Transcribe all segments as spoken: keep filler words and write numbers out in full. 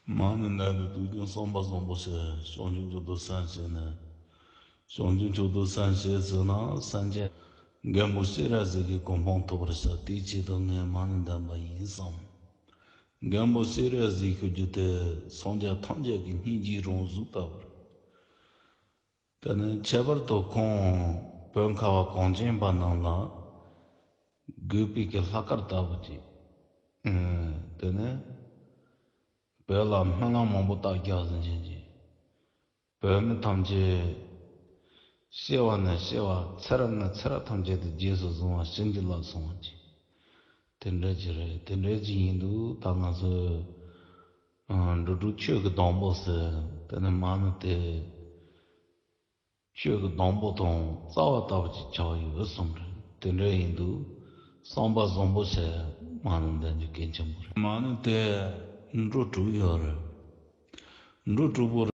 མ་ཎི་འདི་ནི་དུས་རྒྱུན་བསམ་པ་བཟང་པོ་བྱས། བྱང་ཆུབ་མཆོག་ཏུ་སེམས་བསྐྱེད་ནས། བྱང་ཆུབ་མཆོག་ཏུ་སེམས་བསྐྱེད་ཟེར་ན་སེམས་ཅན་རྒན་པོ་སྤྱན་རས་གཟིགས་ཀྱི་གོ་འཕང་ཐོབ་པར་བྱ། དེའི་ཆེད་དུ་ངས་མ་ཎི་འདོན་པ་ཡིན་བསམ། རྒན་པོ་སྤྱན་རས་གཟིགས་ཞུ་རྒྱུ་དེ་སངས་རྒྱས་ཐམས་ཅད་ཀྱི་སྙིང་རྗེའི་རང་གཟུགས་ལྟ་བུ་རེད། དེ་ནས་ཁྱད་པར་དུ་ཁོང་བོད་ཁ་བ་གངས་ཅན་པ་རྣམས་ལ་དགོས་པའི་གི་ལྷག་དཀར་ལྟ་བུ་ཅིག་དེ་ནས་བོད་ལ་སྨོན་ལམ་མང་པོ་བཏབ་རྒྱག་ཟིན་ཅན་གྱི་བོད་མི་ཐམས་ཅད་སྐྱེ་བ་ནས་སྐྱེ་བ་ཚེ་རབས་ནས་ཚེ་རབས་ཐམས་ཅད་དུ་རྗེས་སུ་བཟུང་བ་བྱིན་གྱིས་བརླབས་སོང་བ་ཅིག་དེ་འདྲ་ཅིག་རེད། དེ་འདྲ་ཅིག་ཡིན་དུས་ད་ང་ཚོས་ཨ་འགྲོ་དྲུག་ཆོས་ཀྱི་སྡོང་པོ་ཟེར། དེ་ནས་མ་ཎི་དེ་ཆོས་ཀྱི་སྡོང་པོ་དང་རྩ་བ་ལྟ་བུ་ཅིག་ཆགས་ཡོད་བསམ་རེད། དེ་འདྲ་ཡིན་དུས་བསམ་པ་བཟང་པོ་བྱས་མ་ཎི་འདོན་རྒྱུ་གལ་ཆེན་པོ་རེད། མ་ཎི་དེ་འགྲོ་དྲུག་ཡོད་རེད། འགྲོ་དྲུག་པོ་རེད།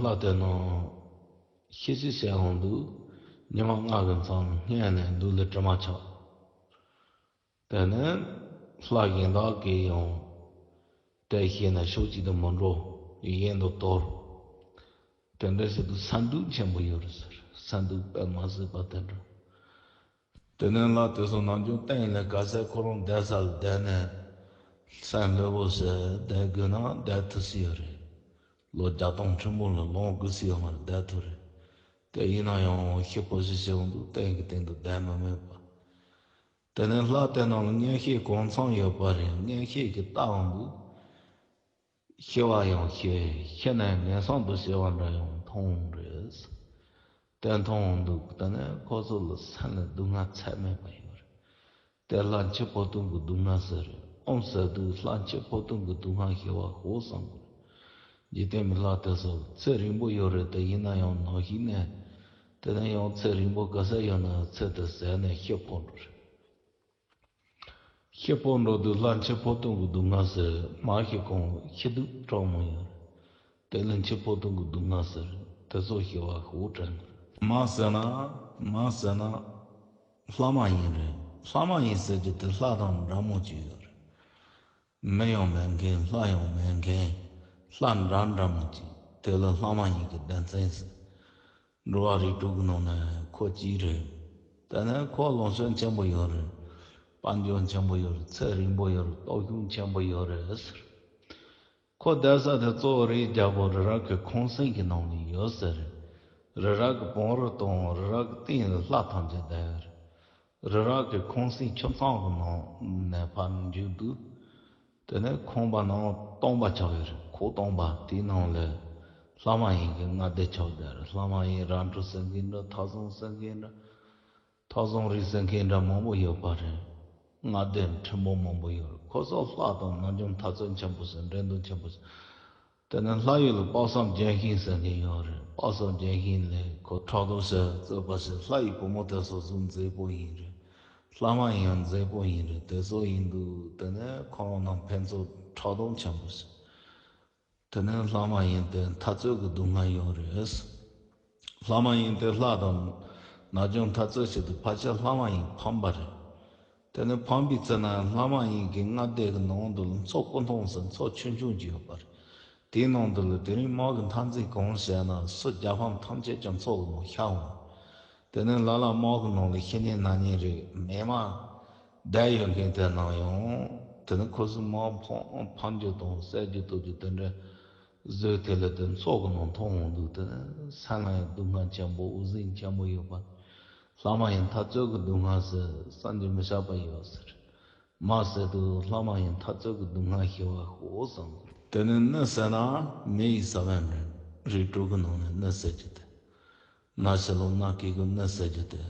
ལྷ་དེ་ནང་ཤི་ཤི་བྱས་འོང་དུས་ཉི་མ་ལྔ་གི་མཚམས་སྔས་ནས་ལུས་ལ་དྲི་མ་ཆགས། དེ་ནས་ལྷ་གཞན་དག་གིས་ཡང་དེ་ཤེས་ནས་ཕྱོགས་གཅིག་ཏུ་མི་འགྲོ། གཞན་དུ་དོར། དེ་འདྲ་ཞིག་ཏུ་སེམས་སྡུག་ཆེན་པོ་ཡོད་རེད་ཟེར། སེམས་སྡུག་དཔེ་མ་སྲིད་པ་དེ་འདྲ། དེ་ནས་ལྷ་དེ་ཚོ་ནམ་རྒྱུན་སྟེང་ལ་ག་ས་ཁོ་རང་བསྡད་ས་ལ་བསྡད་ནས་སེམས་ལྷོད་པོ་བྱས་བསྡད་དགོས་ན་བསྡད་ཐུབ་ས་ཡོད་རེད། ལོ་བརྒྱ་སྟོང་ཁྲི་འབུམ་ལ་ལོངས་དགོས་ས་ཡོད་མ་རེད། བསྡད་ཐུབ་རེད། དེ་ཡིན་ན་ཡང་ཤི་འཕོ་ཤི་བྱེད་འོང་དུས་སྟེང་གི་སྟེང་དུ་བསྡད་མི་མེད་པ། དེ་ནས་ལྷ་དེ་རྣམས་ལ་མངོན་ཤེས་གང་འཚམ་ཡོད་པ་རེད། མངོན་ཤེས་ཀྱིས་བལྟ་འོང་དུས། ཤི་བ་ཡང་ཤི། ཤི་ནས་ངན་སོང་དུ་སྐྱེ་བ་འདྲ་ཡང་མཐོང་འོང་རེད། དེ་མཐོང་འོང་དུས་དེ་ནས་ཁོ་ཚོ་ལ་སེམས་ལ་སྡུག་བསྔལ་ཚད་མེད་པ་ཡོད་རེད། དེ་ལ་འཆི་འཕོ་ལྟུང་གི་སྡུག་བསྔལ་ཟེར་རེད། ཨོམ་ཟེར་དུས་ལྷ་འཆི་འཕོ་ལྟུང་གི་སྡུག་བསྔལ་ཤི་བ་ཤོག་བསམ་དགོས། འཇིག་རྟེན་མི་ལྷ་དེ་ཚོ་ཚེ་རིང་པོ་ཡོད་རེད། དེ་ཡིན་ན་ཡང་ནང་བཞིན་ནས་དེ་ནས་ཡང་ཚེ་རིང་པོ་ག་ཚད་ཡོད་ན་ཚེ་དེ་ཟད་ནས་ཤི་འཕོ་འགྲོ་རེད། ཤི་འཕོ་འགྲོ་དུས་ལྷ་འཆི་འཕོ་ལྟུང་གི་སྡུག་བསྔལ་ཟེར། མ་ཤི་གོང་ཤི་སྡུག་གྲོགས་མོ་ཡོད་རེད། དེ་ལ་འཆི་འཕོ་ལྟུང་གི་སྡུག་བསྔལ་ཟེར། དེ་ཚོ་ཤི་བ་ཤོག་དྲན་དགོས་རེད། མ་ཟེར་ན། མ་ཟེར་ན་ལྷ་མ་ཡིན་རེད། ལྷ་མ་ཡིན་ཟེར་རྒྱུ་དེ་ལྷ་དང་འདྲ་མོ་ཅིག་ཡོད་རེད། མི་ཡང་མེད་མཁན། ལྷ་ཡང་མེད་མཁན། ལྷ་འདྲ་འདྲ་མོ་ཅིག་དེ་ལ་ལྷ་མ་ཡིན་གྱི་སྡེ་ཚན་ཟེར། འགྲོ་བ་རིགས་དྲུག་གི་ནང་ནས་ཁོ་གཅིག་རེད། དེ་ནས་ཁོ་ལོངས་སྤྱོད་ཆེན་པོ་ཡོད་རེད། དཔལ་འབྱོར་ཆེན་པོ་ཡོད་རེད། ཚེ་རིང་པོ་ཡོད་རེད། སྟོབས་ཤུགས་ཆེན་པོ་ཡོད་རེད་ཟེར། ཁོ་བསྡད་ས་དེ་གཙོ་བོ་རིའི་རྒྱལ་པོ་རི་རབ་ཀྱི་ཁང་སེང་གི་ནང་ནས་ཡོད་ཟེར། རི་རབ་ཀྱི་བང་རི་དང་རི་རབ་ཀྱི་སྟེང་ལ་ལྷ་ཐམས་ཅད་བསྡད་ཡོད་རེད། རི་རབ་ཀྱི་ཁང་སེང་ཁྱིམ་ཚང་གི་ནང་ནས་ཕར་འཇུག་དུས། དེ་ནས་ཁང་པ་ནང་སྟོང་པ་ཆགས་ཡོད་རེད། ཁོག་སྟོང་པ་དེའི་ནང་ལ་ལྷ་མ་ཡིན་གྱི་ལྔ་སྡེ་ཆགས་བསྡད་རེད། ལྷ་མ་ཡིན་རབ་འབྲིང་ཟེར་མཁན་འདྲ། ཐ་ཚང་ཟེར་མཁན་འདྲ། ཐ་ཚང་རིགས་ཟེར་མཁན་འདྲ་མང་པོ་ཡོད་པ་རེད། ལྔ་སྡེ་ཕྲན་བུ་མང་པོ་ཡོད་རེད། ཁོ་ཚོ་ལྷ་དང་ནམ་རྒྱུན་འཐབ་རྩོད་ཆེན་པོ་བྱས། འགྲན་བསྡུར་ཆེན་པོ་བྱས། དེ་ནས་ལྷ་ཡུལ་ལ་དཔག་བསམ་ལྗོན་ཤིང་ཟེར་མཁན་ཡོད་རེད། དཔག་བསམ་ལྗོན་ཤིང་ལ་ཁོ་ཕྲག་དོག་བྱས་རྩོད་པ་བྱས། ལྷ་ཡི་བུ་མོ་དེ་ཚོ་གཟུགས་མཛེས་པོ་ཡིན་རེད། ལྷ་མ་ཡིན་ཡང་མཛེས་པོ་ཡིན་རེད། དེ་ཚོ་ཡིན་དུས་དེ་ནས་ཁོང་རང་ནང་ཕན་ཚུན་ཕྲག་དོག་ཆེན་པོ་ཞིག་དེ་ནས་ལྷ་མ་ཡིན་དེ་འཐབ་རྩོད་ཀྱི་སྡུག་བསྔལ་ཡོད་རེད། ལྷ་མ་ཡིན་དེ་ལྷ་དང་ན་ཆུང་འཐབ་རྩོད་བྱེད་དུས་ཕལ་ཆེར་ལྷ་མ་ཡིན་ཕམ་པ་རེད། དེ་ནས་ཕམ་པའི་ཚེ་ན་ལྷ་མ་ཡིན་གྱི་མངའ་སྡེ་གི་ནང་དུ་མཚོ་སྐུ་མཐོང་ཟེར་མཚོ་ཆུང་ཆུང་ཅིག་ཡོད་པ་རེད། དེའི་ནང་དུ་ལ་དེ་རིང་དམག་གི་འཐབ་འཛིང་གང་བྱས་ན་སུ་རྒྱལ་ཕམ་ཐམས་ཅད་ཀྱང་མཚོ་གི་ནང་ཤར་འོང་། དེ་ནས་ལ་ལ་དམག་གི་ནང་ལ་ཤི་ནས་ན་ནས་རེད། མེ་མ་བསྡད་ཡོད་མཁན་དེ་ནང་ཡང་དེ་ནས་ཁོ་ཚོ་དམག་ཕམ་ཕམ་རྒྱུ་དང་བསད་རྒྱུ་གཏོར་རྒྱུ་དེ་འདྲ་བཟོས་དེ་ལ་དེ་མཚོ་གི་ནང་མཐོང་འོང་དུས་དེ་ནས་སེམས་ལ་ཡང་སྡུག་བསྔལ་ཆེན་པོ་འུ་ཚང་ཆེན་པོ་ཡོད་པ། ལྷ་མ་ཡིན་འཐབ་རྩོད་ཀྱི་སྡུག་བསྔལ་ཟེར་བསམ་གྱིས་མི་ཁྱབ་པ་ཡོད་ཟེར། མ་ཟེར་དུས་ལྷ་མ་ཡིན་འཐབ་རྩོད་ཀྱི་སྡུག་བསྔལ་ཤི་བ་ཤོག་བསམ་གྱི། དེ་ནས་གནོད་ཟེར་ན་མི་ཡི་ས་བོན་རེད། རིགས་དྲུག་གི་ནང་ནས་གནོད་ཟེར་རྒྱུ་དེ། ན་ཕྱི་ལོགས་ན་སྐྱེ་དགུ་གནོད་ཟེར་རྒྱུ་དེ།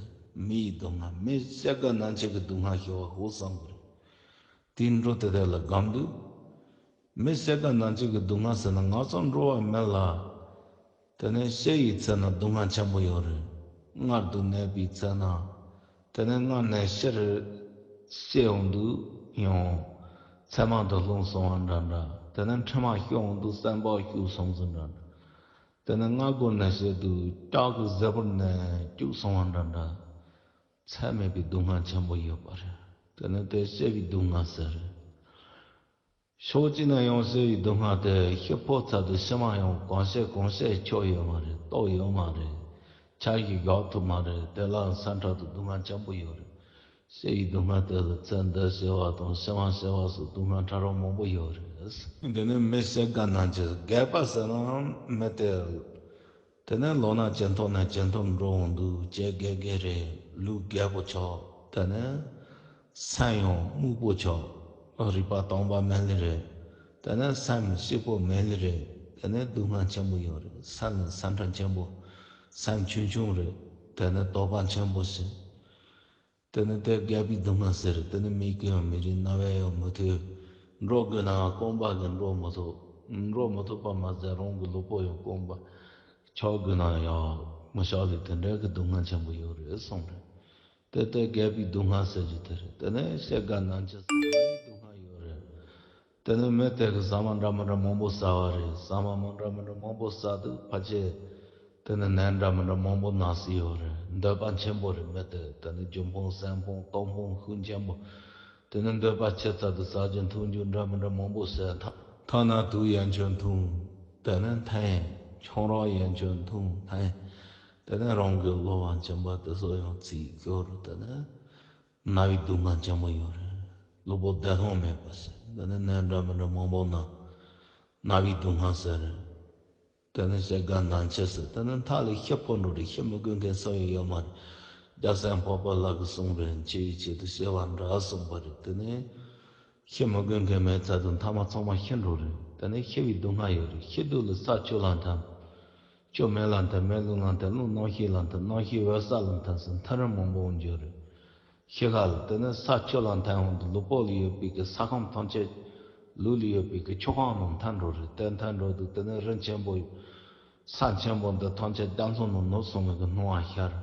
མི་ཡི་སྡུག་བསྔལ། མི་སྐྱེ་རྒ་ན་འཆི་གི་སྡུག་བསྔལ་ཤི་བ་ཤོག་བསམ་གྱི་རེད། དེའི་འགྲོ་དེ་དེ་ལ་སྒོམ་དུས། མི་སྐྱེ་རྒ་ན་འཆི་གི་སྡུག་བསྔལ་ཟེར་ན་ང་ཚོ་འགྲོ་བ་མེད་ལ། དེ་ནས་ཤི་ཡི་ཚེ་ན་སྡུག་བསྔལ་ཆེན་པོ་ཡོད་རེད། མངལ་དུ་གནས་པའི་ཚེ་ན། དེ་ནས་མངལ་ནས་ཤི་རེད། ཤི་ཡོང་དུས་ཡང་། མཚན་མ་དུ་ལྷུང་སོང་བ་འདྲ་འདྲ། དེ་ནས་མཆི་མ་ཤོར་ཡོང་དུས་སེམས་པ་ཤོར་སོང་ཟིན་འདྲ་འདྲ། དེ་ནས་མངལ་སྒོ་ནས་ཤི་དུས་ལྕགས་ཀྱི་གཟེར་བུར་ནས་སྐྱུགས་སོང་བ་འདྲ་འདྲ། ཚད་མེད་པའི་སྡུག་བསྔལ་ཆེན་པོ་ཡོད་པ་རེད། དེ་ནས་དེ་ཤི་བའི་སྡུག་བསྔལ་ཟེར། ཕྱོགས་གཅིག་ནས་ཡང་ཤི་བའི་སྡུག་བསྔལ་དེ་ཤི་འཕོ་ཚར་དུས་ཕྱི་མ་ཡང་གང་བྱེད་གང་བྱེད་ཆོག་ཡོད་མ་རེད། ལྟོགས་ཡོད་མ་རེད། ཆ་ཞིག་བཞག་ཐུབ་མ་རེད། དེ་ལའང་སེམས་ཁྲལ་དང་སྡུག་བསྔལ་ཆེན་པོ་ཡོད་རེད། ཤི་བའི་སྡུག་བསྔལ་དེ་ལ་ཚེ་འདི་ཤི་བ་དང་ཕྱི་མ་ཤི་བ་སོགས་སྡུག་བསྔལ་ཕྲ་རགས་མང་པོ་ཡོད་རེད། དེ་ནི་མི་སྐྱེ་རྒ་ན་འཆི། རྒས་པ་ཟེར་ན་མི་དེ། དེ་ནས་ལོ་ན་ཇེ་མཐོ་ནས་ཇེ་མཐོར་འགྲོ་འོང་དུས་ལྕེ་རྒས་རྒས་རེད། ལུས་རྒད་པོ་ཆགས། དེ་ནས་སེམས་ཡང་སྨུག་པོ་ཆགས། རིག་པ་དྭངས་པ་མེད་ལེ་རེད། དེ་ནས་སེམས་སྐྱིད་པོ་མེད་ལེ་རེད། དེ་ནས་སྡུག་བསྔལ་ཆེན་པོ་ཡོད་རེད། སེམས་ལ་སེམས་ཁྲལ་ཆེན་པོ། སེམས་ཆུང་ཆུང་རེད། དེ་ནས་དོགས་པ་ཆེན་པོ་ཞིག་དེ་ནི་དེ་རྒས་པའི་སྡུག་བསྔལ་ཟེར། དེ་ནི་མིག་གིས་ཡང་མི་རིག། རྣ་བས་ཡང་མི་ཐོས། འགྲོ་དགོས་ནའང་རྐང་པ་གིས་འགྲོ་མི་ཐུབ། འགྲོ་མི་ཐུབ་པ་མ་ཟད་རང་གི་ལུས་པོ་ཡང་རྐང་པ་འཁྱག་དགོས་ནའང་ཡང་མི་འཁྱག་ལེ། དེ་འདྲའི་གི་སྡུག་བསྔལ་ཆེན་པོ་ཡོད་རེད་གསུངས་རེད། དེ་ལྟར་རྒས་པའི་སྡུག་བསྔལ་ཟེར་རྒྱུ་དེ་རེད། དེ་ནས་སྐྱེ་རྒ་ན་འཆི་ཟེར་བའི་སྡུག་བསྔལ་ཡོད་རེད། དེ་ནས་མི་དེ་གིས་ཟ་མ་འདྲ་མི་འདྲ་མང་པོ་ཟ་བ་རེད། ཟ་མ་མི་འདྲ་མི་འདྲ་མང་པོ་ཟ་དུས་ཕལ་ཆེར་དེ་ནས་ནད་འདྲ་མི་འདྲ་མང་པོ་ན་སྲིད་ཡོད་རེད། འདོད་པ་ཆེན་པོ་རེད། མི་དེ་དེ་ནས་རྒྱུ་ཕུང་སེམས་ཕུང་གཏོང་ཕུང་ཤུགས་ཆེན་པོ། དེ་ནས་འདོད་པ་ཆེ་ཚར་དུས་ཟ་རྒྱུ་འཐུང་རྒྱུ་འདྲ་མི་འདྲ་མང་པོ་ཟས། ཐ་ཐ་ན་དུག་ཡན་ཆད་འཐུང་། དེ་ནས་འཐེན། ཆང་རག་ཡན་ཆད་འཐུང་འཐེན། དེ་ནས་རང་གི་བློ་བ་འཆིང་བ་དེ་ཚོ་ཡང་ཚིག་སྐྱོ་རུ། དེ་ནས་ན་བའི་སྡུག་བསྔལ་ཆེན་པོ་ཡོད་རེད། ལུས་པོ་བདེ་ཐང་མེད་པ་ཟེར། དེ་ནས་ནད་འདྲ་མི་འདྲ་མང་པོ་ན། ན་བའི་སྡུག་བསྔལ་ཟེར། དེ་ནས་སྐྱེ་རྒ་ན་འཆི་ཟེར། དེ་ནས་མཐའ་ལ་ཤི་འཕོ་འགྲོ་རེད། ཤི་མི་དགོས་མཁན་སུ་ཡང་ཡོད་མ་རེད། རྒྱལ་སྲས་འཕགས་པ་ལྷ་གིས་གསུངས་པའི་འཆི་བའི་ཆེད་དུ་སྐྱེ་བ་འདྲ་གསུངས་པ་རེད། དེ་ནས་ཤི་མི་དགོས་མཁན་མེད་ཚར་དུས་མཐའ་མ་ཚང་མ་ཤི་འགྲོ་རེད། དེ་ནས་ཤི་བའི་སྡུག་བསྔལ་ཡོད་རེད། ཤི་དུས་ལ་ས་ཆུ་ལ་འཐིམ། ཆུ་མེ་ལ་འཐིམ། མེ་རླུང་ལ་འཐིམ། རླུང་རྣམ་ཤེས་ལ་འཐིམ། རྣམ་ཤེས་འོད་གསལ་ལ་འཐིམ་ཟེར་འཐིམ་རིམ་མང་པོ་འགྱོ་རེད། ཤི་ཁ་ལ་དེ་ནས་ས་ཆུ་ལ་འཐིམ་འོང་དུས་ལུས་པོ་ལ་ཡོད་པའི་གི་ས་ཁམས་ཐམས་ཅད། ལུས་ལ་ཡོད་པའི་གི་ཆུ་ཁམས་རྣམས་འཐིམ་འགྲོ་རེད། དེ་འཐིམ་འགྲོ་དུས་དེ་ནས་རི་ཆེན་པོ། ས་ཆེན་པོ་འདི་ཐམས་ཅད་རྒྱ་མཚོ་ནང་ནུབ་སོང་བའི་གི་སྣང་བ་ཤར།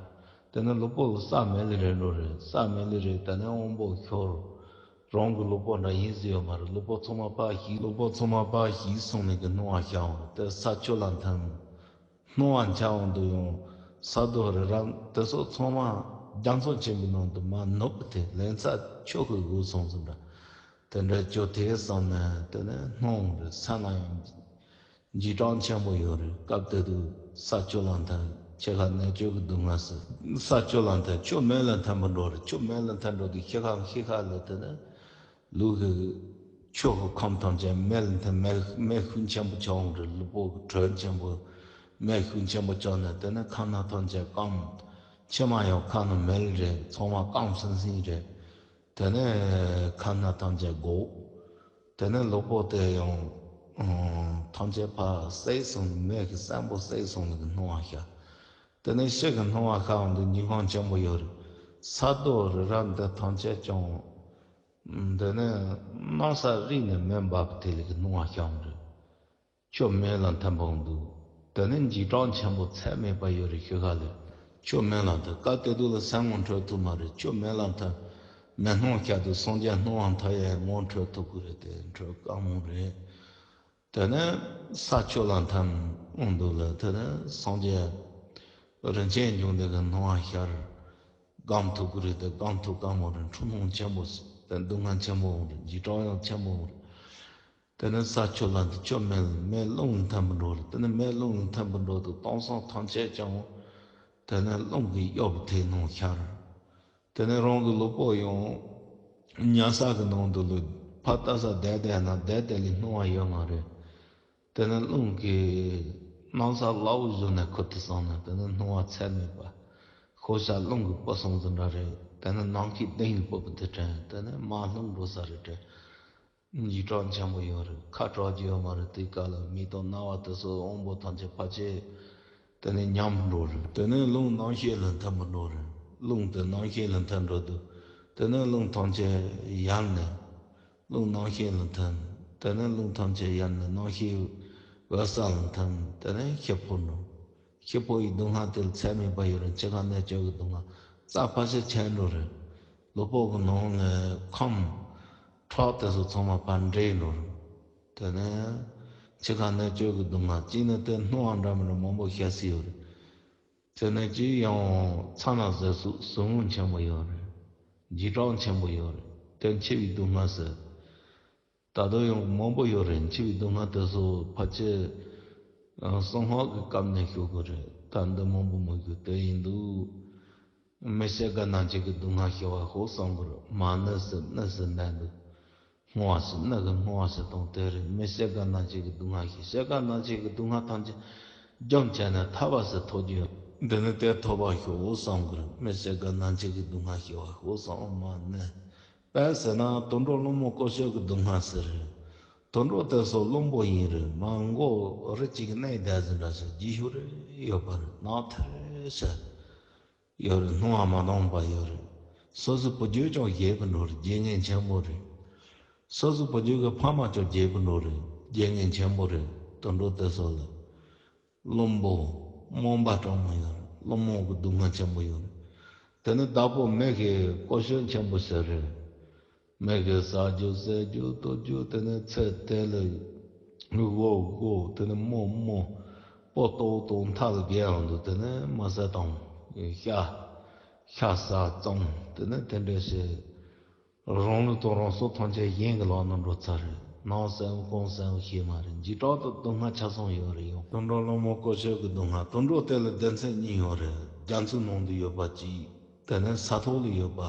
དེ་ནས་ལུས་པོ་ལ་ས་མེ་ལེ་རེ་འགྲོ་རེད། ས་མེ་ལེ་རེ་དེ་ནས་དབང་པོ་ཤོར། རང་གི་ལུས་པོ་འདྲ་ཡིན་ཟེར་ཡོད་མ་རེད། ལུས་པོ་ཚང་མ་ཕར་ཞིག་ལུས་པོ་ཚང་མ་ཕར་ཞིག་སོང་ནས་གི་སྣང་བ་ཤར་འོང་། དེ་ས་ཆུ་ལ་འཐིམ། སྣང་བ་འཆར་འོང་དུས་ཡང་ས་རྡོ་རི་རབ་དེ་ཚོ་ཚང་མ་རྒྱ་མཚོ་ཆེན་པོའི་ནང་དུ་མར་ནུབ་སྟེ་ལན་ཚྭ་ཆུ་གི་འོག་སོང་ཟིན་འདྲ། དེ་འདྲ་ཅོ་དེ་བསམ་ནས་དེ་ནས་སྣང་བ་རེད། ས་ན་ཡང་འཇིགས་སྐྲག་ཆེན་པོ་ཡོད་རེད། སྐབས་དེ་དུས་ས་ཆུ་ལ་འཐིམ། ཁྱི་ཁ་ནད་བཅོས་ཀྱི་སྡུག་བསྔལ་ཟེར། ས་ཆུ་ལ་འཐིམ། ཆུ་མེ་ལ་འཐིམ་པར་འགྲོ་རེད། ཆུ་མེ་ལ་འཐིམ་འགྲོ་དུས་ཤི་ཁ་ཤི་ཁ་ལ་དེ་ནས་ལུས་ཀྱི་ཆུ་གི་ཁམས་ཐམས་ཅད་མེ་ལ་འཐིམ། མེ་མེ་ཤུགས་ཆེན་པོ་ཆགས་འོང་རེད། ལུས་པོ་གི་དྲོད་ཆེན་པོ་མེ་ཤུགས་ཆེན་པོ་ཆགས་ནས་དེ་ནས་ཁ་སྣ་ཐམས་ཅད་སྐམ། མཆི་མ་ཡང་ཁ་ནང་མེ་ལེ་རེད། ཚང་མ་སྐམ་སིང་སིང་རེད། དེ་ནས་ཁ་སྣ་ཐམས་ཅད་འགོག་དེ་ནས་ལུས་པོ་དེ་ཡང་ཨང་ཐམས་ཅད་ཕར་བསྲེགས་སོང་། མེ་གིས་གསོན་པོ་བསྲེགས་སོང་ནས་སྣང་བ་ཤར། དེ་ནས་ཤི་གི་སྣང་བ་ཤར་འོང་དུས་འཇིགས་སྣང་ཆེན་པོ་ཡོད་རེད། ས་རྡོ་རི་རབ་འདི་ཐམས་ཅད་ཀྱང་དེ་ནས་གནམ་ས་རིས་ནས་མེ་འབར་བ་དེ་ལས་ཀྱི་སྣང་བ་ཤར་འོང་རེད། ཆུ་མེ་ལ་འཐིམ་པ་འོང་དུས་དེ་ནས་འཇིགས་སྐྲག་ཆེན་པོ་ཚད་མེད་པ་ཡོད་རེད། ཤི་ཁ་ལས་ཆུ་མེ་ལ་འཐིམ། སྐབས་དེ་དུས་ལ་སེམས་ངོ་འཕྲོད་ཐུབ་མ་རེད། ཆུ་མེ་ལ་འཐིམ། མི་སྣང་ཤར་དུས་སངས་རྒྱས་སྣང་བ་མཐའ་ཡས་ངོ་འཕྲོད་ཐུབ་ཀྱི་རེད་དེ་འཕྲོད་དཀའ་མོ་རེད། དེ་ནས་ས་ཆུ་ལ་འཐིམ་འོང་འདུག་ལ་དེ་ནས་སངས་རྒྱས་རིན་ཆེན་འབྱུང་ལྡན་གྱི་སྣང་བ་ཤར་སྒོམ་ཐུབ་ཀྱི་རེད་དེ་སྒོམ་ཐུབ་དཀའ་མོ་རེད། འཁྲུལ་སྣང་ཆེན་པོ་དེ་སྡུག་བསྔལ་ཆེན་པོ་འོང་རེད། འཇིགས་སྐྲག་ཡང་ཆེན་པོ་འོང་རེད། དེ་ནས་ས་ཆུ་ལ་འདི་ཆུ་མེ་མེ་རླུང་ལ་འཐིམ་པར་འགྲོ་རེད། དེ་ནས་མེ་རླུང་ལ་འཐིམ་པར་འགྲོ་དུས་དེང་སང་ཐམས་ཅད་ཀྱང་དེ་ནས་རླུང་གིས་གཡོ་བའི་དེ་སྣང་ཤར། དེ་ནས་རང་གི་ལུས་པོ་ཡང་ཉལ་ས་གི་ནང་དུ་ལུས་ཕར་ལྟ་ས་བསྡད་བསྡད་ན་བསྡད་བསྡད་ལས་སྣང་བ་ཡོད་མ་རེད། དེ་ནས་རླུང་གིས་སྣང་ས་སླ་བོ་བཟོས་ནས་ཁུར་དུ་སོང་ནས་དེ་ནས་སྣང་བ་ཚད་མེད་པ། ཤོག་བྱ་རླུང་གིས་སྤུབས་སོང་ཟིན་འདྲ་རེད། དེ་ནས་ནམ་མཁའི་གཏིང་ལ་སྤུབས་པ་དེ་དྲན། དེ་ནས་མར་ལྷུང་འགྲོ་ས་རེད་དྲན། འཇིགས་སྐྲག་ཆེན་པོ་ཡོད་རེད། ཁ་གྲག་རྒྱུ་ཡོད་མ་རེད། དེའི་སྐབས་ལ་མིག་དང་རྣ་བ་དེ་ཚོ་དབང་པོ་ཐམས་ཅད་ཕལ་ཆེར་དེ་ནས་ཉམས་འགྲོ་རེད། དེ་ནས་རླུང་རྣམ་ཤེས་ལ་འཐིམ་པར་འགྲོ་རེད། རླུང་དེ་རྣམ་ཤེས་ལ་འཐིམ་འགྲོ་དུས་དེ་ནས་རླུང་ཐམས་ཅད་ཡལ་ནས་རླུང་རྣམ་ཤེས་ལ་འཐིམ། དེ་ནས་རླུང་ཐམས་ཅད་ཡལ་ནས་རྣམ་ཤེས་འོད་གསལ་ལ་འཐིམ། དེ་ནས་ཤི་འཕོ་འགྲོ། ཤི་འཕོ་ཡི་སྡུག་བསྔལ་དེ་ལ་ཚད་མེད་པ་ཡོད་རེད། འཆི་ཁ་གནད་གཅོད་ཀྱི་སྡུག་བསྔལ་རྩ་ཕལ་ཆེར་ཆད་འགྲོ་རེད། ལུས་པོ་གི་ནང་ནས་ཁམས་ཁྲག་དེ་ཚོ་ཚང་མ་ཕར་འདྲེས་འགྲོ་རེད། དེ་ནས་འཆི་ཁ་གནད་གཅོད་ཀྱི་སྡུག་བསྔལ་གཅིག་ནི་དེ་སྣང་བ་འདྲ་མི་འདྲ་མང་པོ་ཤར་སྲིད་ཡོད་རེད། དེ་ནས་གཅིག་ཡང་ཚ་ན་ཟས་ཟུག་ཟུག་རྔུ་ཆེན་པོ་ཡོད་རེད། འཇིགས་སྐྲག་ཆེན་པོ་ཡོད་རེད། དེ་འཆི་བའི་སྡུག་བསྔལ་ཟེར། ད་དུང་ཡང་མང་པོ་ཡོད་རེད། འཆི་བའི་སྡུག་བསྔལ་དེ་ཚོ་ཕལ་ཆེར་ཨ་གསང་སྔགས་ཀྱི་སྐབས་ནས་ཞུ་དགོས་རེད། ད་འདི་མང་པོ་མི་ཞུ། དེ་ཡིན་དུས་མི་ཤི་དགའ་ན་འཆི་གི་སྡུག་བསྔལ་ཞི་བ་ཤོག་བསམ་དགོས་རེད། མ་ནི་སི་ནི་སི་འདས་འདུག་སྔོ་བ་སི་ནི་གི་སྔོ་བ་སི་དང་དེ་རེད། མི་ཤི་དགའ་ན་འཆི་གི་སྡུག་བསྔལ་ཞི། ཤི་དགའ་ན་འཆི་གི་སྡུག་བསྔལ་ཐམས་ཅད་རྒྱུན་ཆད་ནས་ཐར་བ་སི་ཐོབ་རྒྱུ་ཡོད། འདི་ནི་དེ་ཐོབ་པ་ཤོག་བསམ་དགོས་རེད། མི་ཤི་དགའ་ན་འཆི་གི་སྡུག་བསྔལ་ཞི་བ་ཤོག་བསམ། མ་ནི། དཔེ་ཟེར་ན་དུད་འགྲོ་གླང་མོ་ཀོ་ཤོད་ཀྱི་སྡུག་བསྔལ་ཟེར་རེད། དུད་འགྲོ་དེ་ཚོ་བླུན་པོ་ཡིན་རེད། མ་མགོ་རི་གཅིག་གི་སྣེ་བསྡད་ཟིན་འདྲ་ཞིག་རྒྱུ་ཤུགས་རེ་ཡོད་པ་རེད། ནག་ཐེར་ཞིག་ཡོད་རེད། སྣང་བ་མ་འདང་པ་ཡོད་རེད། སོ་སོའི་བུ་རྒྱུད་ཀྱང་རྒྱས་པར་འགྲོ་རེད། རྒྱལ་ངན་ཆེན་པོ་རེད། སོ་སོའི་བུ་རྒྱུད་ཀྱི་ཕ་མ་ཀྱང་རྒྱས་པར་འགྲོ་རེད། རྒྱལ་ངན་ཆེན་པོ་རེད། དུད་འགྲོ་དེ་ཚོ་ལ། བླུན་པོ། རྨོངས་པ་སྤྲང་མོ་ཡོད་རེད། བླུན་རྨོངས་ཀྱི་སྡུག་བསྔལ་ཆེན་པོ་ཡོད་རེད། དེ་ནི་བདག་པོ་མི་གི་ཀོ་ཤོད་ཆེན་པོ་ཟེར་རེད། མི་གི་ཟ་རྒྱུ་ཟས་རྒྱུ་གཏོར་རྒྱུ་དེ་ནི་ཚེ་དེ་ལ་དགོས་དགོས། དེ་ནི་རྨོ་རྨོ། སྤོ་ཏོག་ཏོག་མཐའ་ལ་རྒྱལ་ཡོང་དུས་དེ་ནི་མི་ཟ་དང་ཤ་ཤ་ཟ་གཙང་དེ་ནི་དེ་འདྲ་བྱས། རང་ལུས་དང་རང་སྲོག་ཐམས་ཅད་གཞན་གྱི་ལག་ན་འགྲོ་ཚར་རེད། ནང་གསལ་བོ་གང་གསལ་བོ་ཤེས་མ་རེད། འཇིགས་སྐྲག་དང་སྡུག་བསྔལ་ཆ་ཚང་ཡོད་རེད་ཡང་། དུད་འགྲོ་གླང་མོ་ཀོ་ཤོད་ཀྱི་སྡུག་བསྔལ། དུད་འགྲོ་དེ་ལ་སྡེ་ཚན་གཉིས་ཡོད་རེད། རྒྱ་མཚོའི་ནང་དུ་ཡོད་པ་གཅིག་དེ་ནས་ས་ཐོག་ལ་ཡོད་པ།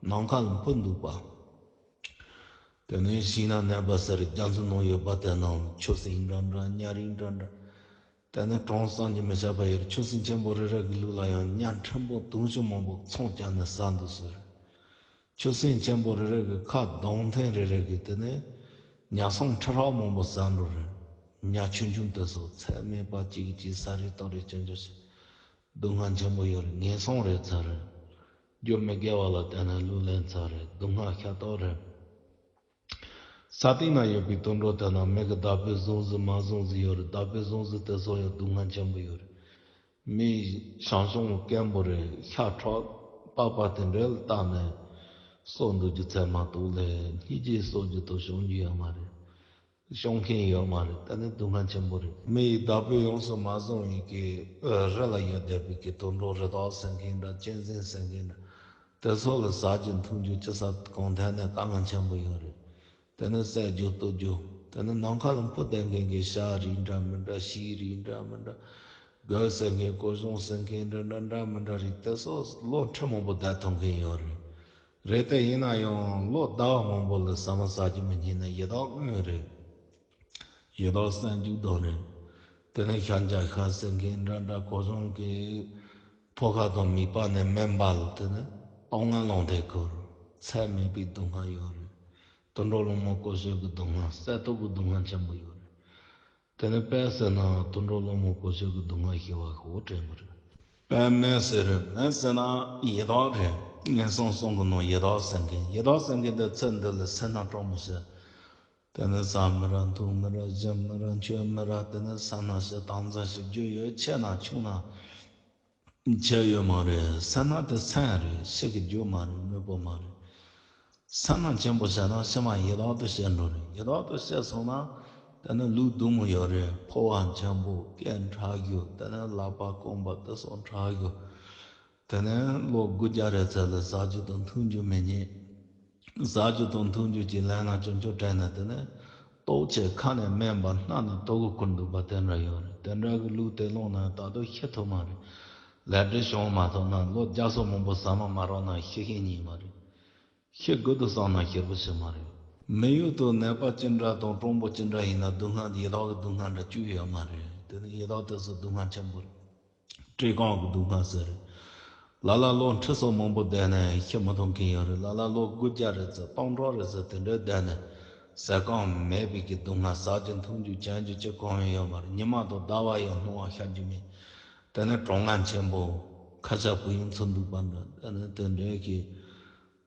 ནམ་མཁའ་ལ་འཕུར་འདུག་པ། དེ་ནས་ཤིང་ནགས་གནས་པ་ཟེར་རྒྱ་མཚོའི་ནང་ཡོད་པ་དེ་ནང་ཆུ་སྲིན་འདྲ་འདྲ་གཉའ་རིགས་འདྲ་འདྲ། དེ་ནས་གྲངས་བསམ་གྱིས་མི་ཁྱབ་པ་ཡོད་རེད། ཆུ་སྲིན་ཆེན་པོ་རེ་རེ་གི་ལུས་ལ་ཡང་གཉའ་ཕྲན་བུ་དུང་ཕྱུར་མང་པོ་ཚང་བརྒྱབ་ནས་ཟ་འདུག་ཟེར། ཆུ་སྲིན་ཆེན་པོ་རེ་རེ་གི་ཁ་གདོང་འཐེན་རེ་རེ་གི་དེ་ནས་ཉ་སྲང་ཁྲི་ཕྲག་མང་པོ་ཟ་འགྲོ་རེད། ཉ་ཆུང་ཆུང་དེ་ཚོ་ཚད་མེད་པ་གཅིག་གིས་གཅིག་ཟ་རེས་གཏོར་རེས་ཅོ་ཅོ་བྱས། སྡུག་བསྔལ་ཆེན་པོ་ཡོད་རེད། ངན་སོང་རེད་ཚར་རེད། རྒྱུ་མི་དགེ་བ་ལ་བརྟེན་ནས་ལུས་ལེན་ཚར་རེད། སྡུག་བསྔལ་ཤ་སྟག་རེད། ས་སྟེང་ན་ཡོད་པའི་དུད་འགྲོ་དེ་ན་མི་གི་བདག་པོས་བཟུང་ཟིག་མ་བཟུང་ཟིག་ཡོད་རེད། བདག་པོས་བཟུང་ཟིག་དེ་ཚོ་ཡང་སྡུག་བསྔལ་ཆེན་པོ་ཡོད་རེད། མི་ཞང་ཞུང་སྐམ་པོ་རེད། ཤ་ཁྲག་པགས་པ་དེ་འདྲ་ལ་བལྟས་ནས་གསོ་འདོད་རྒྱུ་ཚད་མ་གཏོགས་ལས་སྙིང་རྗེ་གསོ་རྒྱུ་དང་སྐྱོང་རྒྱུ་ཡོད་མ་རེད། སྐྱོང་མཁན་ཡོད་མ་རེད། དེ་ནི་སྡུག་བསྔལ་ཆེན་པོ་རེད། མི་ཡི་བདག་པོས་ཡོངས་སུ་མ་བཟུང་བའི་གི་རི་ལ་ཡོད་བསྡད་པའི་གི་དུད་འགྲོ་རི་དྭགས་ཟེར་མཁན་འདྲ་གཅན་གཟན་ཟེར་མཁན་འདྲ། དེ་ཚོ་ལ་ཟ་རྒྱུ་འཐུང་རྒྱུ་ཅི་ཟ་གང་ཐད་ནས་དཀའ་ངལ་ཆེན་པོ་ཡོད་རེད། དེ་ནི་བསད་རྒྱུ་གཏུབ་རྒྱུ། དེ་ནི་ནམ་མཁའ་ལ་འཕུར་བསྡད་མཁན་གྱི་བྱ་རིགས་འདྲ་མི་འདྲ་ཤིང་རིགས་འདྲ་མི་འདྲ། རྒོད་ཟེར་མཁན་ཀོ་གཞོང་ཟེར་མཁན་འདྲ་འདྲ་འདྲ་མི་འདྲ་རིགས་དེ་ཚོ་ལོ་ཁྲི་མང་པོ་བསྡད་ཐུབ་མཁན་ཡོད་རེད། རེད་དེ་ཡིན་ན་ཡང་ལོ་ཟླ་བ་མང་པོ་ལ་ཟ་མ་ཟ་རྒྱུ་མི་རྙེད་ན་ཡི་དྭགས་དངོས་རེད། ཡི་དྭགས་གསོན་རྒྱུ་དང་རེད། དེ་ནས་ཤ་འཇག་ཤ་ཟེར་མཁན་འདྲ་འདྲ་ཀོ་གཞོང་གི་ཕོ་ཁ་དང་མིད་པ་ནས་སྨན་པ་ལ་དེ་ནས་སྡུག་བསྔལ་ལོངས་སྤྱོད་ཁུར། ཚད་མེད་པའི་སྡུག་བསྔལ་ཡོད་རེད། དུད་འགྲོ་གླང་མོ་ཀོ་ཤོད་ཀྱི་སྡུག་བསྔལ་གསལ་ཐུབ་ཀྱི་སྡུག་བསྔལ་ཆེན་པོ་ཡོད་རེད། དེ་ནས་དཔེ་ཟེར་ན་དུད་འགྲོ་གླང་མོ་ཀོ་ཤོད་ཀྱི་སྡུག་བསྔལ་ཞི་བ་ཤོག་དྲན་གྱི་རེད། དཔེ་མེ་ཟེར་རེད། མེ་ཟེར་ན་ཡི་དྭགས་རེད། ངན་སོང་གསུམ་གྱི་ནང་ཡི་དྭགས་ཟེར་མཁན། ཡི་དྭགས་ཟེར་མཁན་དེ་ཚེ་འདི་ལ་སེར་སྣ་སྤྲང་མོ་བྱས། དེ་ནས་ཟ་མི་རག་འཐུང་མི་རག་བཞེས་མི་རག་མཆོད་མི་རག་དེ་ནས་ཟ་ན་ཞིག་དྭངས་ཟ་ཞིག་རྒྱུ་ཡོད་ཆེ་ན་ཆུང་ན་ཆེ་ཡོད་མ་རེད། སེར་སྣ་དེ་སེམས་རེད། ཤི་གི་རྒྱུ་མ་རེད། དངོས་པོ་མ་རེད། སེམས་ནང་ཆེན་པོ་བྱས་ན་ཕྱི་མ་ཡི་དྭགས་དུ་བཤད་འགྲོ་རེད། ཡི་དྭགས་དུ་བཤད་སོང་ན། དེ་ནི་ལུས་དུམ་བུ་ཡོད་རེད། ཕོ་བ་ཆེན་པོ། སྐད་ཕྲ་རྒྱུ། དེ་ནི་ལག་པ་རྐང་པ་དེ་ཚོ་ཕྲ་རྒྱུ། དེ་ནས་ལོ་དགུ་བརྒྱ་རེ་ཙམ་ལ་ཟ་རྒྱུ་དང་འཐུང་རྒྱུ་མི་རྙེད། ཟ་རྒྱུ་དང་འཐུང་རྒྱུ་གྱི་ལན་ལ་སྐྱོན་ཆོག་དྲན་ནས། དེ་ནས་ལྟོ་ཆས་ཁ་ནས་སྨན་པ་སྣ་ནས་ལྟོ་གོས་ཁུར་འདུག་པ་དེ་འདྲ་ཡོད་རེད། དེ་འདྲ་གི་ལུགས་དེ་ལོངས་ན་ད་དུང་ཤི་ཐུབ་མ་རེད། ལས་འབྲས་བྱུང་མ་ཐུབ་ན། ལོ་བརྒྱ་སོ་མང་པོ་ཟ་མ་མ་རག་ན་ཤི་ཤེས་ཉེ་མ་རེད། ཤི་དགོས་དུ་བསམ་ན་ཤི་རྒྱུ་ཞིག་མ་རེད། མི་ཡུལ་དུ་ནད་པ་ཅི་འདྲ་དང་གྲུང་པོ་ཅི་འདྲ་ཡིན་ན། སྡུག་བསྔལ་ཡི་དྭགས་ཀྱི་སྡུག་བསྔལ་འདྲ་བཅུ་ཡོད་མ་རེད། དེ་ནི་ཡི་དྭགས་དེ་ཚོ་སྡུག་བསྔལ་ཆེན་པོ་རེད། བཀྲེས་སྐོམ་གྱི་སྡུག་བསྔལ་ཟེར་རེད། ལ་ལ་ལོ་ཁྲི་སོ་མང་པོ་བསྡད་ནས་ཤི་མི་ཐུབ་མཁན་ཡོད་རེད། ལ་ལ་ལོ་དགུ་བརྒྱ་རེ་ཙམ་སྟོང་ཕྲག་རེ་ཙམ་དེ་འདྲ་བསྡད་ནས་ཟས་སྐོམ་མེད་པའི་གི་སྡུག་བསྔལ། ཟ་རྒྱུ་འཐུང་རྒྱུ་གྱོན་རྒྱུ་ཅི་གང་ཡང་ཡོད་མ་རེད། ཉི་མ་དང་ཟླ་བ་ཡང་སྣང་བ་ཤར་རྒྱུ་མེད། དེ་ནས་གྲང་ངར་ཆེན་པོ། ཁ་ཆག་བུ་ཡུག་འཚུབ་འདུག་པ་འདྲ། དེ་ནས་དེ་འདྲའི་གི་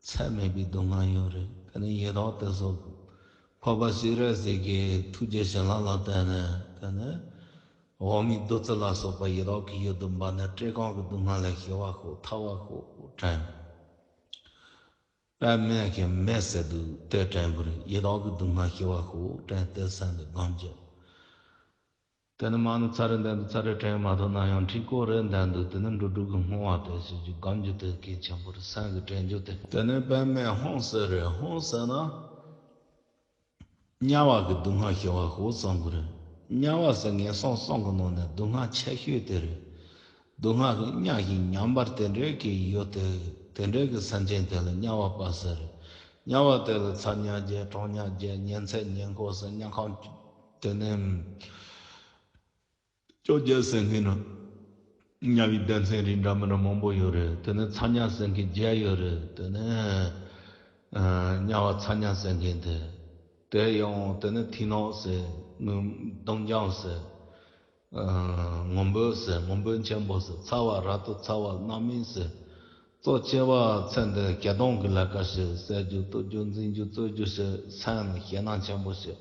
ཚད་མེད་པའི་སྡུག་བསྔལ་ཡོད་རེད། དེ་ནས་ཡི་དྭགས་དེ་ཚོ་འཕགས་པ་སྤྱན་རས་གཟིགས་ཀྱི་ཐུགས་རྗེ་བྱིན་རླབས་ལ་བརྟེན་ནས། དེ་ནས་འོག་མིན་བདུད་རྩི་ལ་སོགས་པ་ཡི་དྭགས་ཀྱི་ཡུལ་དུ་འབབ་ནས་བཀྲེས་སྐོམ་གྱི་སྡུག་བསྔལ་ལས་ཞི་བ་ཤོག་ཐར་བ་ཤོག་དྲན། པདྨས་ཀྱི་མེ་ཟེར་དུས་དེ་དྲན་པར། ཡི་དྭགས་ཀྱི་སྡུག་བསྔལ་ཞི་བ་ཤོག་དྲན་ཏེ་སེམས་ལ་སྒོམ་རྒྱུ། དེ་ནི་མ་ཎི་ཚར་རེ་འདོན་དུས་ཚར་རེ་དྲན་མ་ཐུབ་ན་ཡང་། འཕྲིན་སྐོར་རེ་འདོན་དུས་དེ་ནི་འགྲོ་དྲུག་གི་བསྔོ་བ་དེ་ཞུ་རྒྱུ། སྒོམ་རྒྱུ་དེ་གལ་ཆེན་པོ་རེད། སེམས་ཀྱི་དྲན་རྒྱུ་དེ། དེ་ནི་པདྨས་ཧཱུྃ་ཟེར་རེད། ཧཱུྃ་ཟེར་ན་དམྱལ་བ་གི་སྡུག་བསྔལ་ཞི་བ་ཤོག་གསུང་གི་རེད། དམྱལ་བ་ཟེར་ངན་སོང་གསུམ་གི་ནང་ནས་སྡུག་བསྔལ་ཆེ་ཤོས་དེ་རེད། སྡུག་བསྔལ་གྱི་དམྱལ་བཞིན་ཉམས་པར་དེ་འདྲའི་གི་ཡོད་དེ། དེ་འདྲའི་གི་སེམས་ཅན་དེ་ལ་དམྱལ་བ་པ་ཟེར་རེད། དམྱལ་བ་དེ་ལ་ཚ་དམྱལ་བརྒྱད། གྲང་དམྱལ་བརྒྱད། ཉི་ཚེ་ཉེན་ཁོག་ཟེར། དམྱལ་ཁམས་དེ་ནས་བཅོ་བརྒྱད་ཟེར་མཁན་ནི་དམྱལ་བའི་སྡེ་ཚན་རིགས་འདྲ་མི་འདྲ་མང་པོ་ཡོད་རེད། དེ་ནས་ཚ་དམྱལ་ཟེར་མཁན་བརྒྱད་ཡོད་རེད། དེ་ནས་ཨ་དམྱལ་བ་ཚ་དམྱལ་ཟེར་མཁན་དེ། དེ་ཡང་དེ་ནས་ཐིག་ནག་ཟེར། ངུ་སྡུག་བསྔལ་ཟེར། ཨ་ངུ་འབོད་ཟེར། ངུ་འབོད་ཆེན་པོ་ཟེར། ཚ་བ་རབ་ཏུ་ཚ་བ་རྣམ་སྨིན་ཟེར། གཙོ་ཆེ་བ་ཚེ་འདིར་སྐྱིད་སྡུག་གི་ལས་ཀ་བྱེད། བསད་རྒྱུ་གཏུབ་རྒྱུ་འཛིང་རྒྱུ་རྩོད་རྒྱུ་བྱེད། སེམས་ལ་ཞེད་སྣང་ཆེན་པོ་བྱེད།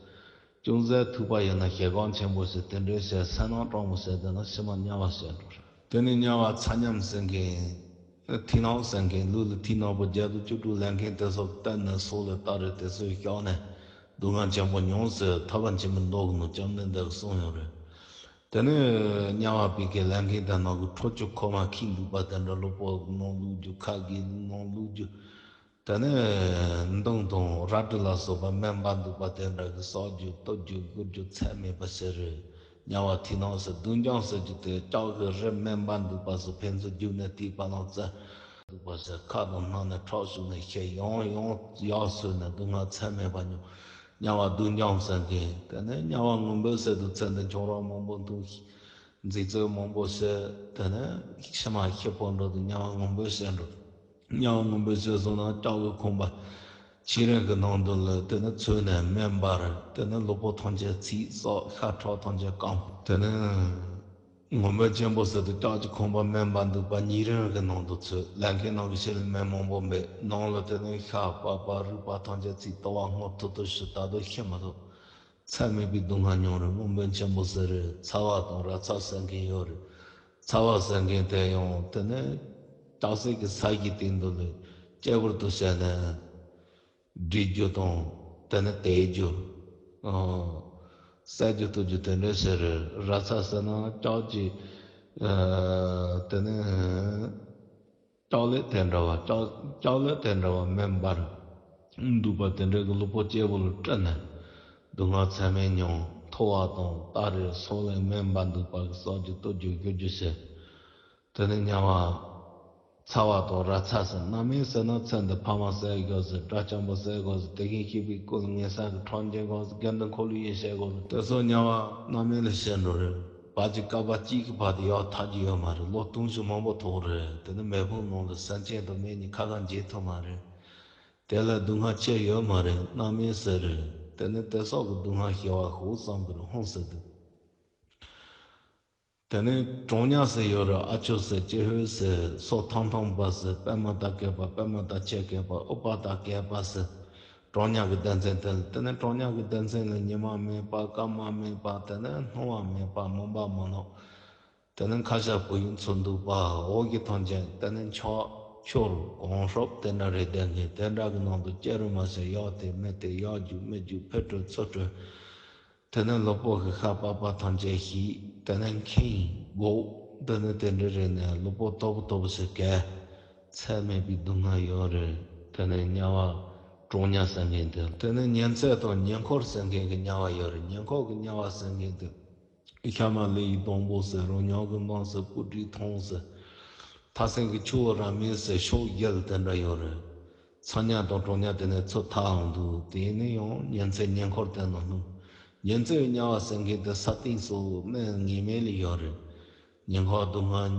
ཅུང་ཟད་ཐུབ་པ་ཡིན་ན་ཞེ་སྡང་ཆེན་པོ་བྱེད། དེ་འདྲའི་བྱས་སེམས་ནང་སྐྲག་མོ་བྱས་བསྡད་ན་ཕྱི་མ་དམྱལ་བ་བྱེད་འགྲོ་རེད། དེ་ནས་དམྱལ་བ་ཚ་དམྱལ་ཟེར་མཁན། ཐིག་ནག་ཟེར་མཁན། ལུས་ལ་ཐིག་ནག་པོ་བརྒྱད་དང་བཅུ་དྲུག་ལེན་མཁན་དེ་ཚོ་བསྟན་ནས་སྲོག་ལ་བཏབ་རེད། དེ་ཚོས་བཤགས་ནས་སྡུག་བསྔལ་ཆེན་པོ་མྱོང་ཟེར། ཐར་པ་ཆེན་པོའི་མདོ་གི་ནང་བཅོམ་ལྡན་འདས་ཀྱིས་གསུངས་ཡོད་རེད། དེ་ནས་དམྱལ་བ་པའི་གི་ལས་མཁན་དེ་ནང་གི་ཁྲོ་ཆུ་ཁོལ་མ་ཁེངས་འདུག་པ་དེ་འདྲ། གློ་བུར་ནང་བླུགས་རྒྱུ། ཁ་གི་ནང་བླུགས་རྒྱུ། དེ་ནས་མདུང་དང་རལ་གྲི་ལ་སོགས་པ་སྨན་པ་འདུག་པ་དེ་འདྲ་གིས་བསག་རྒྱུ། གཏུབ་རྒྱུ། བསྒུར་རྒྱུ། ཚད་མེད་པ་ཞིག་རེད། དམྱལ་བ་ཐིག་ནག་ཟེར། སྡུག་བསྔལ་ཟེར་རྒྱུ་དེ་ལྕགས་ཀྱི་རི་སྨན་པ་འདུག་པ་ཟེར། ཕན་ཚུན་རྒྱུག་ནས་བཏེག་པ་ནང་བཙན་འདུག་པ་ཟེར། ཁ་དང་སྣ་ནས་ཁྲག་ཤོར་ནས་ཤི། ཡང་ཡང་ཡར་སོས་ནས་སྡུག་བསྔལ་ཚད་མེད་པ་མྱོང་། དམྱལ་བ་སྡུག་བསྔལ་ཟེར་མཁན། དེ་ནས་དམྱལ་བ་ངུ་འབོད་ཟེར་དུས་ཚེ་འདི་ཁྱོད་རང་མང་པོ་འདུག་འཛིན་རྩོད་མང་པོ་བྱས། དེ་ནས་ཕྱི་མ་ཤི་འཕོ་འགྲོ་དུས་དམྱལ་བ་ངུ་འབོད་བྱས་འགྲོ། དམྱལ་བ་ངུ་འབོད་བྱས་སོང་ན་ལྕགས་ཀྱི་ཁང་པ་ཆེ་རིང་གི་ནང་དུ་ལ་དེ་ནས་ཚུད་ནས་སྨན་པར། དེ་ནས་གློ་བུར་ཐམས་ཅད་ཚིག་བསགས། ཤ་ཁྲག་ཐམས་ཅད་སྐམ། དེ་ནས་ངུ་འབོད་ཆེན་པོ་ཟེར་དུས་ལྕགས་ཀྱི་ཁང་པ་སྨན་པ་འདུག་པ་ཉེ་རིང་གི་ནང་དུ་ཚུད། ལེན་མཁན་ནང་གི་ཕྱི་ལ་སྨན་མང་པོ་འབད། ནང་ལ་དེ་ནས་ཤ་པགས་པ་རུས་པ་ཐམས་ཅད་ཚིག། ལྟོ་བ་སྔོ་ཐུག་ཐུག་ཞིག་ད་དུང་ཤི་མི་ཐུབ། ཚད་མེད་པའི་སྡུག་བསྔལ་མྱོང་རེད། ངུ་འབོད་ཆེན་པོ་ཟེར་རེད། ཚ་བ་དང་ར་ཚ་ཟེར་མཁན་ཡོད་རེད། ཚ་བ་ཟེར་མཁན་དེ་ཡང་དེ་ནས་ལྕགས་སྲེག་གི་ས་གཞིའི་སྟེང་དུ་ལ་གཅེར་བུར་དུ་བྱས་ནས་སྦྲུས་རྒྱུ་དང་། དེ་ནས་བརྡེག་རྒྱུ། ཨ་བསད་རྒྱུ་གཏུབ་རྒྱུ་དེ་འདྲ་བྱས་རེད། ར་ཚ་ཟེར་ན་ལྕགས་ཀྱི་ཨ་དེ་ནས་ལྕགས་ལེབ་དེ་འདྲ་བ། ལྕགས་ལྕགས་ལེབ་དེ་འདྲ་བ་སྨན་པར། འདུག་པ་དེ་འདྲ་གི་གློ་བུར་གཅེར་བུ་ལ་སྤྲད་ནས་སྡུག་བསྔལ་ཚད་མེད་མྱོང་། ཐུབ་པ་དང་སྟ་རེ་སོགས་ལ་སྨན་པ་འདུག་པ་གིས་བསག་རྒྱུ་གཏུབ་རྒྱུ་བསྒུར་རྒྱུ་བྱས། དེ་ནས་དམྱལ་བ་ཚ་བ་དང་ར་ཚ་ཟེར། རྣམ་སྨིན་ཟེར་ན་ཚེ་འདི་ཕ་མ་བསད་དགོས་ཟེར། དགྲ་བཅོམ་པ་བསད་དགོས་ཟེར། དེ་བཞིན་གཤེགས་པའི་སྐུ་ལ་ངན་སེམས་ཀྱི་ཁྲག་འབྱིན་དགོས་ཟེར། དགེ་འདུན་འཁོར་ལོ་ཡི་བཤགས་དགོས་ཟེར། དེ་ཚོ་དམྱལ་བ་རྣམ་སྨིན་ལ་བཤད་འགྲོ་རེད། བར་གྱི་བསྐལ་པ་གཅིག་གི་བར་དུ་ཡར་ཐར་རྒྱུ་ཡོད་མ་རེད། ལོ་སྟོང་ཕྲག་མང་པོ་ཐོགས་རེད། དེ་ནི་མེ་ཕུང་ནང་ལ་སེམས་ཅན་དང་མི་གཉིས་ཁ་ཁ་འབྱེད་ཐུབ་མ་རེད། དེ་ལ་སྡུག་བསྔལ་ཆེ་ཡོད་མ་རེད། རྣམ་སྨིན་ཟེར་རེད། དེ་ནི་དེ་སོགས་ཀྱི་སྡུག་བསྔལ་ཞི་བར་ཤོག་བསམ་གྱི་རེད། ཧཱུྃ་ཟེར་དུས། དེ་ནས་གྲང་དམྱལ་ཟེར་ཡོད་རེད། ཨ་ཆོས་ཟེར། ཀྱི་ཧུད་ཟེར། སོ་ཐམ་ཐམ་པ་ཟེར། པདྨ་དང་བཅས་པ། པདྨ་དང་ཆེ་བརྒྱད་པ། ཨུཏྤལ་དང་བཅས་པ་ཟེར། གྲང་དམྱལ་གྱི་སྡེ་ཚན་དེ་ལ། དེ་ནས་གྲང་དམྱལ་གྱི་སྡེ་ཚན་ལ་ཉི་མ་མེད་པ། སྐར་མ་མེད་པ། དེ་ནས་སྣང་བ་མེད་པ། མུན་པ་མུན་ནག། དེ་ནས་ཁ་ཤ་བུ་ཡུག་འཚུབ་འདུག་པ། འོག་གི་ཐམས་ཅད་དེ་ནས་འཁྱག། ཁྱོར་གོང་ཧྲོབ་དེ་འདྲ་རེད། དེ་ངས་དེ་འདྲ་གི་ནང་དུ་སྐྱེ་རུ་མ་ཟད། གཡག་དེ་མི་དེ། གཡག་རྒྱུག་མི་རྒྱུག་ཕུ་དཀྲོལ་ཚུར་དཀྲོལ། དེ་ནས་ལུས་པོ་གི་ཤ་པགས་པ་ཐམས་ཅད་བཤུས། དེ་ནས་འཁྱེར་སྒུག། དེ་ནས་དེ་འདྲ་རེད་ནས་ལུས་པོ་ལྟོགས་པོ་ལྟོགས་པོ་ཞིག་གས། ཚད་མེད་པའི་སྡུག་བསྔལ་ཡོད་རེད། དེ་ནས་དམྱལ་བ་གྲང་དམྱལ་ཟེར་མཁན་དེ། དེ་ནས་ཉི་ཚེ་དང་ཉེ་འཁོར་ཟེར་མཁན་གྱི་དམྱལ་བ་ཡོད་རེད། ཉེ་འཁོར་གྱི་དམྱལ་བ་ཟེར་མཁན་དེ། ཤ་མ་ལུས་ཡི་སྡོང་པོ་ཟེར། རོ་མྱགས་ཀྱི་འབངས་ཟེར། སྤུ་གྲིའི་ཐང་ཟེར། ཐ་སང་གི་ཆུ་བོ་ར་མེ་ཟེར། ཕྱོགས་བཞི་ལ་དེ་འདྲ་ཡོད་རེད། ཚ་དམྱལ་དང་གྲང་དམྱལ་དེ་ནས་ཚུར་ཐར་འོང་དུས། དེ་ནས་ཡང་ཉི་ཚེ་ཉེ་འཁོར་དེ་ནང་ལྷུང་། ཉི་ཚེ་དམྱལ་བ་ཟེར་མཁན་དེ་ས་སྟེང་སོགས་སྨན་ངེས་མེད་ལ་ཡོད་རེད། ཉེ་འཁོར་སྡུག་བསྔལ་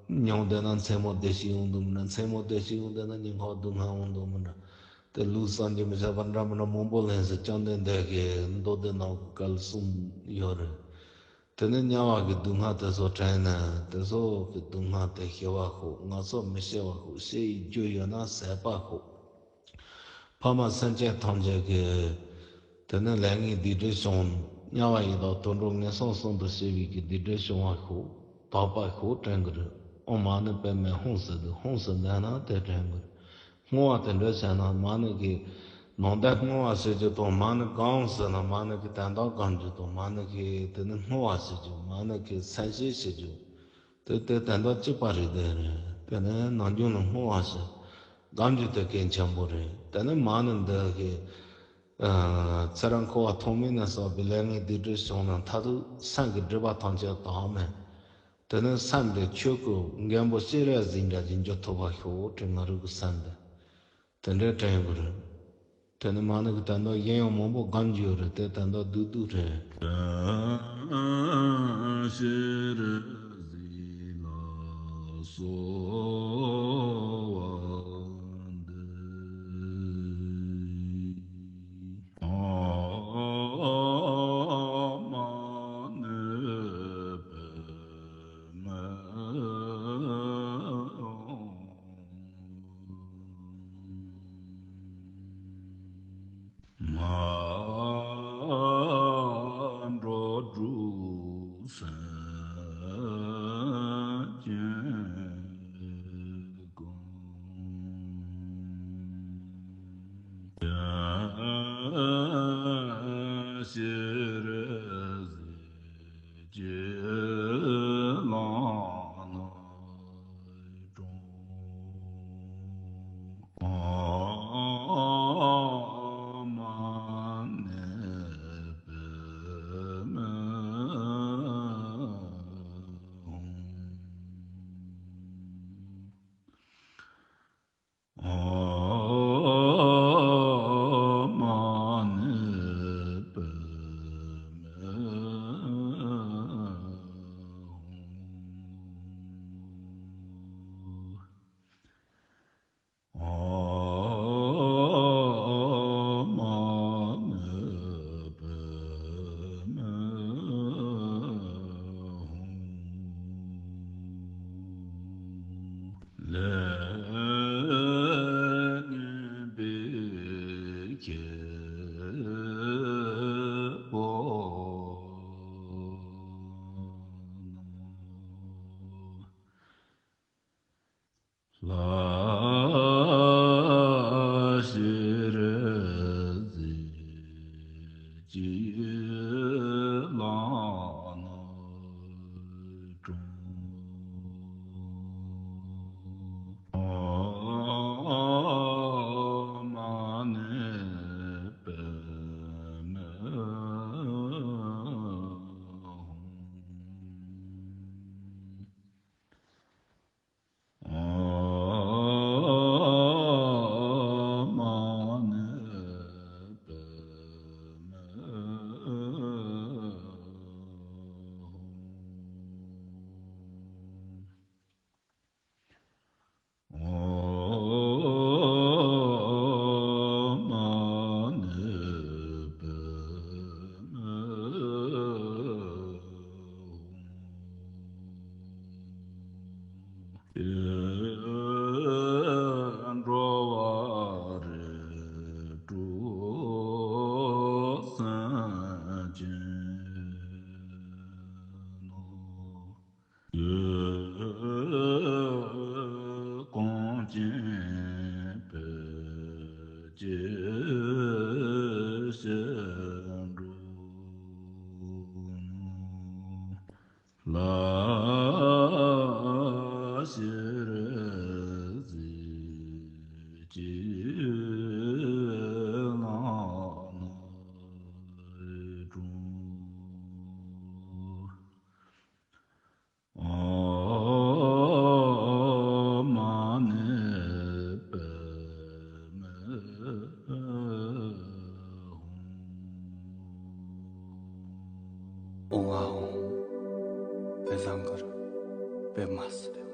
མྱོང་བསྡད་ན་མཚན་མོ་བདེ་ཞིག་ཡོང་དུས་མི་འདྲ། མཚན་མོ་བདེ་ཞིག་ཡོང་བསྡད་ན་ཉེ་འཁོར་སྡུག་བསྔལ་ཡོང་དུས་མི་འདྲ། དེ་ལུགས་བསམ་གྱིས་མི་ཁྱབ་པ་འདྲ་མི་འདྲ་མང་པོ་ལེན་ཟེར། བཅོམ་ལྡན་འདས་ཀྱིས་མདོ་སྡེ་ནང་གི་སྐབས་གསུངས་ཡོད་རེད། དེ་ནས་དམྱལ་བ་གི་སྡུག་བསྔལ་དེ་ཚོ་དྲན་ནས། དེ་ཚོ་གི་སྡུག་བསྔལ་དེ་ཤི་བ་ཤོག་ངན་སོང་མི་སྐྱེ་བ་ཤོག་ཤི་ཡི་རྒྱུ་ཡོད་ན་ཟད་པ་ཤོག་ཕ་མ་སེམས་ཅན་ཐམས་ཅད་ཀྱི་དེ་ནས་ལས་ངན་སྡིག་སྒྲིབ་བྱུང་། དམྱལ་བ་ཡི་དྭགས་དུད་འགྲོ་ངན་སོང་གསུམ་དུ་སྐྱེ་བའི་གི་སྡིག་སྒྲིབ་བྱུང་བ་ཤོག་དག་པ་ཤོག་དྲན་གི་རེད། ཨོཾ་མ་ཎི་པདྨེ་ཧཱུྃ་ཟེར་དུས་ཧཱུྃ་ཟེར་འདོན་ན་དེ་དྲན་གི་རེད། བསྔོ་བ་དེ་འདྲ་བྱས་ན། མ་ཎི་གི་ནང་དོན་བསྔོ་བ་ཟེར་རྒྱུ་དང་། མ་ཎི་སྒོམ་ཟེར་ན་མ་ཎི་གི་དོན་དག་སྒོམ་རྒྱུ་དང་། མ་ཎི་གི་དེ་ནི་བསྔོ་བ་ཟེར་རྒྱུ། མ་ཎི་གི་མཚན་བཤད་བྱེད་རྒྱུ། དེ་དེ་དོན་དག་གཅིག་པ་རེད། དེ་རེད། དེ་ནི་ནམ་རྒྱུན་ལ་བསྔོ་བ་ཟེར་སྒོམ་རྒྱུ་དེ་གལ་ཆེན་པོ་རེད། དེ་ནི་མ་ཎི་འདི་གི་ཨ་ཚེ་རབས་འཁོར་བ་ཐོག་མེད་ནས་བསགས་པའི་ལས་ངན་སྡིག་སྒྲིབ་བྱུང་ན་མཐར་ཐུག་སེམས་ཀྱི་སྒྲིབ་པ་ཐམས་ཅད་དག་མེད། དེ་ནས་སེམས་དེ་ཆོས་ཀྱི་མགོན་པོ་སྤྱན་རས་གཟིགས་འདྲ་ཞིག་འགྱུར་ཐུབ་པ་ཤོག་དྲན། ང་རང་གི་སེམས་དེ་དེ་འདྲའི་དྲན་དགོས་རེད། དེ་ནས་མ་ཎི་གི་དོན་དག་གཞན་ཡང་མང་པོ་སྒོམ་རྒྱུ་ཡོད་རེད། དེ་དོན་དག་བསྡུས་བསྡུས་རེད། སྤྱན་རས་གཟིགས་ལ་གསོལ་བ་འདེབས། ཨོཾ་མ་ཎི་པདྨེ་ཧཱུྃ། སྔ་དྲོ་དྲུག་སེམས་ཅན་ཀུན། སྤྱན་རས་གཟིགས་ཀྱི་ལག་ན་དྲངས། ཨོཾ་མ་ཎི་པདྨེ་ཧཱུྃ། ཨོཾ་མ་ཎི་པདྨེ་ ཅི་ཞིག་འགྲོ་ལ་ཕྱིར་གཟིགས་ཀྱི་ནང་ན་འགྲོ། ཨོཾ་མ་ཎི་པདྨེ་ཧཱུྃ། ཨོཾ་ཨཱཿཧཱུྃ། པད་ཟངས་དཀར་པདྨ་སིདྡྷི།